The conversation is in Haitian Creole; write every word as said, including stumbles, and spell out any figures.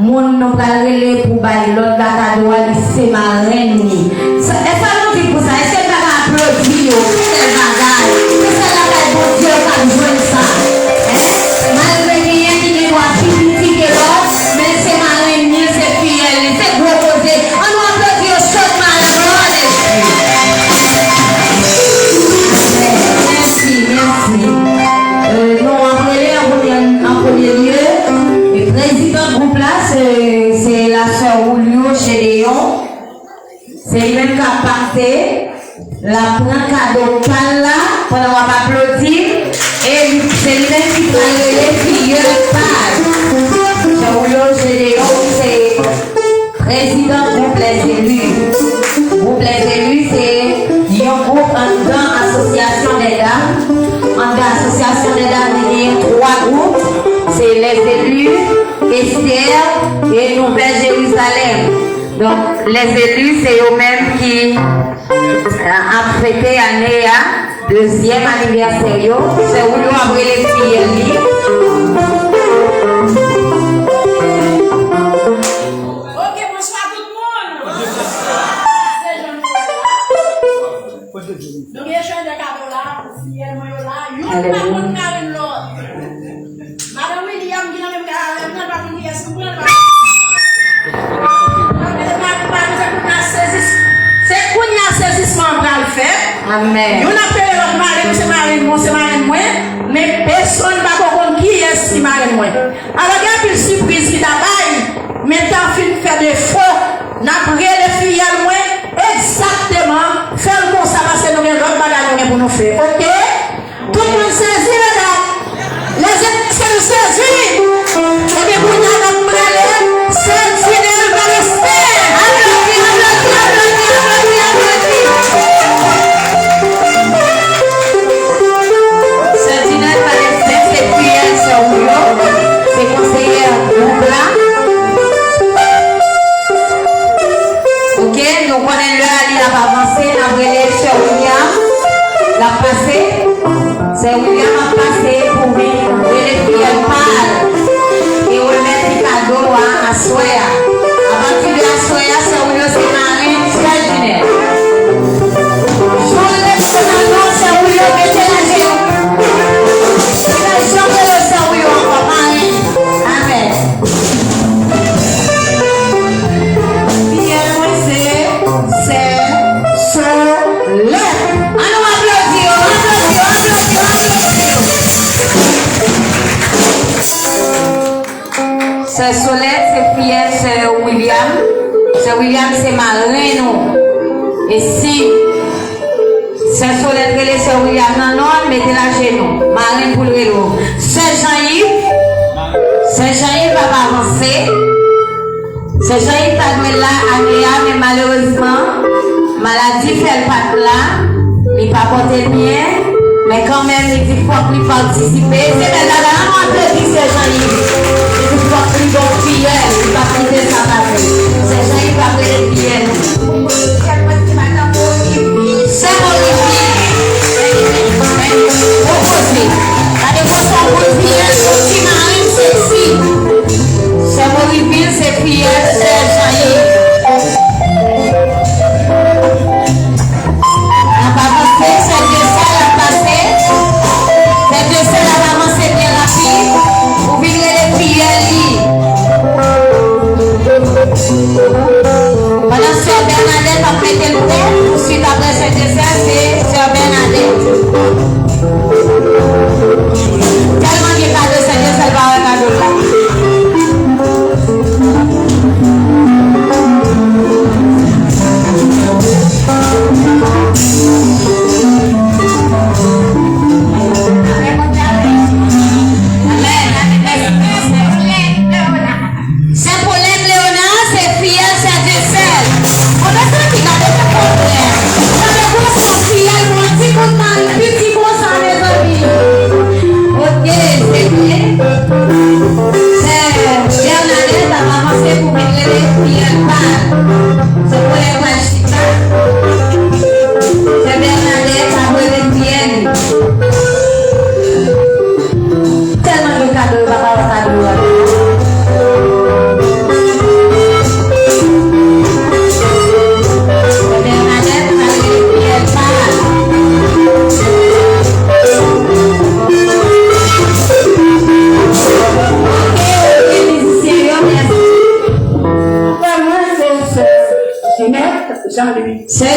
Moun nou pral rele pou bay lòd la kado a, li se marenn li. Sa, e sa nou di pou sa? Èske n pa ka aplodi yo? Bèl bagay. Se sèl lakay Bondye yo k ap jwenn sa. Hein? Malgre genyen ki gen dwa pi piti ke lòt, men se marenn li, se fiyèl li, se gwo koze. Ann nou aplodi yo chodman a la glwa de Jezi. Mèsi, mèsi. Euh, nou ap rele an premye, an premye lye, e prezidan gwoup la, se, se la sè Julio Gédéon. Se li menm k ap pase, l ap pran kado pa l la pandan w ap aplodi l, e li, se li menm ki pral rele fiyèl pa l. Sè Julio Gédéon, se prezidan gwoup Les Élus. Gwoup Les Élus se yon gwoup anndan Asosyasyon dè Dam. Anndan Asosyasyon dè Dam, li genyen twa gwoup. Se Les Élus, Esther e Nouvèl Jerizalèm. Donk, Les Élus, se yo menm ki, euh, ap fete ane a, dezyèm anivèsè yo. Sè Julio ap rele fiyèl li. Ok, bonswa tout moun. Se jan nou wè la. Nou gen echanj de kado la, fiyèl mwen yo la. Youn pa konn marenn lòt. Madan William ki nan menm kay avè m nan, pa konn kiyès pou pran l, pa. Se kounye a sezis-, se kounye a sezisman an pral fèt. Amèn. Youn ap rele lòt marenn, se marenn mwen, se marenn mwen, men pèsonn pa ko konn kiyès ki marenn mwen. Alò, gen anpil sipriz ki ta bay, men tan fin fè defo, n ap rele fiyèl mwen egzakteman, fè l konsa, paske nou gen lòt bagay nou gen pou nou fè, oke? Tout moun sezi, medam? Lèzepsyon sezi? Ebyen, kounye a n ap rele Sè Dinèl Palestin. Aplodi, aplodi, aplodi, aplodi, aplodi. Sè Dinèl Palestin, se fiyèl sè Julio, se konseyè gwoup la. Oke, nou konnen lè a li ap avanse, n ap rele sè William, l ap pase. Sè William ap pase pou vin rele fiyèl pa l e remèt li kado a aswè a. Apati de aswè a, sè William se marenn sè Dinèl. Jan w rele pou nan non sè William, mete lajen w. Li pa janm rele sè William ankò marenn. Amèn. Fiyèl mwen se sè Solèt. Ann nou aplodi yo, aplodi yo, aplodi yo, aplodi yo. Sè Solèt se fiyèl sè William. Sè William se marenn nou. E si Sè Solèt rele sè William nan non l, mete l ajenou. Marenn pou l rele w. Sè Jean Yves, sè Jean Yves ap avanse. Sè Jean Yves ta dwe la ane a, men malerezman, maladi fè l pa t la. Li pa pòte l byen, men kanmenm, li di fòk li patisipe. Se bèl bagay, ann nou aplodi sè Jean Yves. Li di fòk li bon fiyèl, li p ap kite sa pase. Sè Jean Yves ap rele fiyèl. Sè Morivil. Gwo koze. Gade konsa pou l fiyèl, yon ti marenn seksi. Sè Morivil se fiyèl sè Jean Yves. N ap avanse, sè Dyesèl ap pase. Sè Dyesèl ap avanse byen rapid pou vin rele fiyèl li. Pandan sè Bènadèt ap mete l prè, tousuit apre sè Dyesèl, se sè Bènadèt. Tèlman gen kado, sè Dyesèl pa wè kado l la. Sè Polèn Leona, se fiyèl sè Dyesèl. Bon, mezanmi, gade se kontrè. Gade konsa, fiyèl mwen, ti kout mari, piti konsa, mezanmi. Ok, se byen. Sè Bènadèt ap avanse pou vin rele fiyèl pa l. Se pou lè pral chita. Sè Bènadèt ap rele fiyèl li. Tèlman gen kado, yo pa ka wè kado a. Se